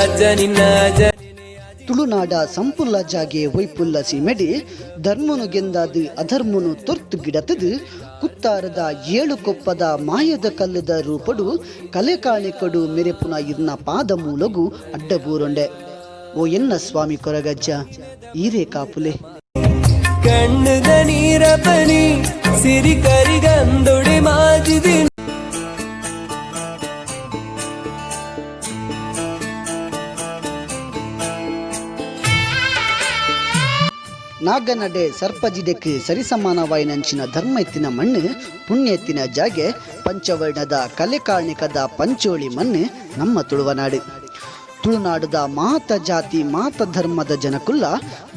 ಅಜ್ಜ ನಿನ್ನ ಅಜ್ಜ. ತುಳುನಾಡ ಸಂಪುಲ್ಲ ಜಾಗೆ ಒಯ್ಪುಲ್ಲ ಸೀಮೆಡಿ ಧರ್ಮನು ಗೆಂದಾದು ಅಧರ್ಮನು ತೊರ್ತು ಗಿಡತದು ಕುತ್ತಾರದ ಏಳು ಕೊಪ್ಪದ ಮಾಯದ ಕಲ್ಲದ ರೂಪಡು ಕಲೆ ಕಾಣಿಕಡು ಮೆರೆಪುನ ಇರ್ನ ಪಾದ ಮೂಲಗು ಅಡ್ಡಬೂರೊಂಡೆ. ಓ ಎನ್ನ ಸ್ವಾಮಿ ಕೊರಗಜ್ಜ, ಈರೇ ಕಾಪುಲೆ. ಕಣ್ಣದ ನೀರ ಪನಿ ಸಿರಿ ಕರಿಗಂದೊಡೆ ಮಾಜಿದಿ. ನಾಗನಡೆ ಸರ್ಪಜಿಡೆಕ್ ಸರಿಸಮಾನವಾಯಿನಂಚಿನ ಧರ್ಮ ಎತ್ತಿನ ಮಣ್ಣು, ಪುಣ್ಯ ಎತ್ತಿನ ಜಾಗೆ, ಪಂಚವರ್ಣದ ಕಲೆ ಕಾರ್ಣಿಕದ ಪಂಚೋಳಿ ಮಣ್ಣು ನಮ್ಮ ತುಳುವನಾಡು. ತುಳುನಾಡದ ಮಾತ ಜಾತಿ ಮಾತ ಧರ್ಮದ ಜನಕುಲ್ಲ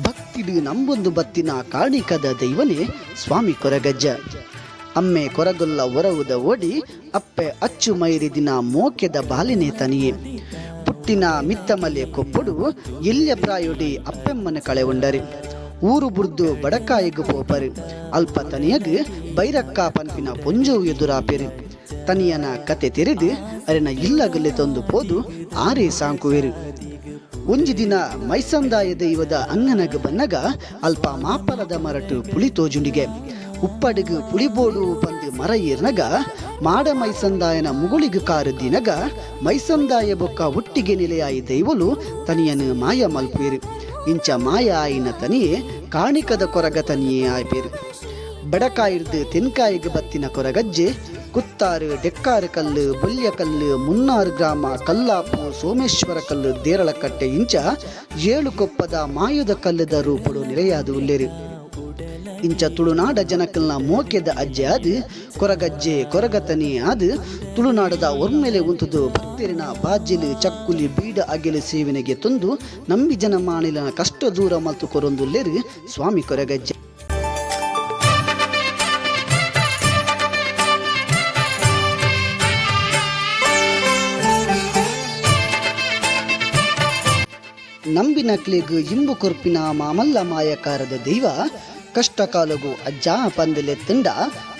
ಭಕ್ತಿಡು ನಂಬೊಂದು ಬತ್ತಿನ ಕಾರ್ಣಿಕದ ದೈವನೇ ಸ್ವಾಮಿ ಕೊರಗಜ್ಜ. ಅಮ್ಮೆ ಕೊರಗುಲ್ಲ ಒರವುದ ಓಡಿ, ಅಪ್ಪೆ ಅಚ್ಚು ಮೈರಿ ದಿನ ಮೋಕೆದ ಬಾಲಿನೇ ತನಿಯೆ. ಪುಟ್ಟಿನ ಮಿತ್ತಮಲೆ ಕೊಪ್ಪುಡು ಎಲ್ಯ ಪ್ರಾಯೊಡಿ ಅಪ್ಪೆಮ್ಮನ ಕಳೆ ಉಂಡರಿ. ಊರು ಬುರ್ದು ಬಡಕಾಯಿಗು ಪೋಪರು. ಅಲ್ಪ ತನಿಯಗ್ ಬೈರಕ್ಕ ಪನ್ಪಿನ ಪೊಂಜೋವು ಎದುರಾಪೆರು. ತನಿಯನ ಕತೆ ತೆರೆದು ಅರೆನ ಇಲ್ಲಗಲ್ಲೆ ತಂದು ಪೋದು ಆರೇ ಸಾಂಕುವೆರು. ಒಂಜಿ ದಿನ ಮೈಸಂದಾಯ ದೈವದ ಅಂಗನಗ ಬನ್ನಗ ಅಲ್ಪ ಮಾಪಲದ ಮರಟು ಪುಳಿ ತೋಜುಂಡಿಗೆ. ಉಪ್ಪಡಿಗು ಪುಳಿಬೋಡು ಬಂದು ಮರ ಏರ್ನಗ ಮಾಡ ಮೈಸಂದಾಯನ ಮುಗುಳಿಗು ಕಾರು ದಿನಗ ಮೈಸಂದಾಯ ಬೊಕ್ಕ ಒಟ್ಟಿಗೆ ನೆಲೆಯಾಯಿ ದೈವಲು ತನಿಯನು ಮಾಯ ಮಲ್ಪೇರು. ಇಂಚ ಮಾಯ ಆಯಿನ ತನಿಯೇ ಕಾಣಿಕದ ಕೊರಗ ತನಿಯೇ ಆಯ್ಪೇರು. ಬಡಕಾಯಿರ್ದು ತೆನ್ಕಾಯಿಗೆ ಬತ್ತಿನ ಕೊರಗಜ್ಜೆ ಕುತ್ತಾರು, ಡೆಕ್ಕಾರು ಕಲ್ಲು, ಬೊಲ್ಯ ಕಲ್ಲು, ಮುನ್ನಾರು ಗ್ರಾಮ, ಕಲ್ಲಾಪು, ಸೋಮೇಶ್ವರ ಕಲ್ಲು, ದೇರಳಕಟ್ಟೆ ಇಂಚ ಏಳು ಕೊಪ್ಪದ ಮಾಯುದ ಕಲ್ಲುದ ರೂಪುಡು ನಿರೆಯಾದ ಉಲ್ಲೇರು. ಇಂಚ ತುಳುನಾಡ ಜನಕಲ್ನ ಮೋಕೆದ ಅಜ್ಜೆ ಆದ್ ಕೊರಗಜ್ಜೆ ಕೊರಗತನಿ ಆದ್ ತುಳುನಾಡದ ಒರ್ಮೆಲೆ ಉಂತುದು ಭಕ್ತರಿನ ಬಾಜಿಲು ಚಕ್ಕುಲಿ ಬೀಡ ಅಗೆಲು ಸೇವನೆಗೆ ತಂದು ನಂಬಿ ಜನ ಮಾನಿಲನ ಕಷ್ಟ ದೂರ ಮಲ್ತು ಕೊರೊಂದುಲ್ಲೇರು ಸ್ವಾಮಿ ಕೊರಗಜ್ಜೆ. ನಂಬಿನಕ್ಲೆಗ್ ಇಂಬು ಕೊರ್ಪಿನ ಮಾಮಲ್ಲ ಮಾಯಕಾರದ ದೈವ. ಕಷ್ಟ ಕಾಲಗು ಅಜ್ಜ ಪಂದಲೆತ್ತಂಡ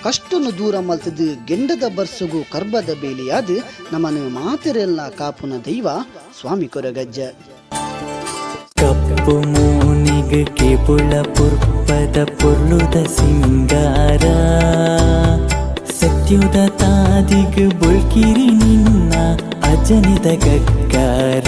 ಕಷ್ಟನು ದೂರ ಮಲ್ತದು ಗೆಂಡದ ಬರ್ಸುಗು ಕರ್ಬದ ಬೇಲಿಯಾದ ನಮನು ಮಾತೆರೆಲ್ಲ ಕಾಪುನ ದೈವ ಸ್ವಾಮಿ ಕೊರಗಜ್ಜ. ಕಪ್ಪು ಮೋನಿಗ್ ಕೇಪುಳ ಪುರ್ಪದ ಪೊರ್ಲುದ ಸಿಂಗಾರ, ಸತ್ಯುದ ತಾದಿಗ್ ಬೊಳ್ಕಿರಿ ನಿನ್ನ ಅಜನಿದ ಗಗ್ಗಾರ.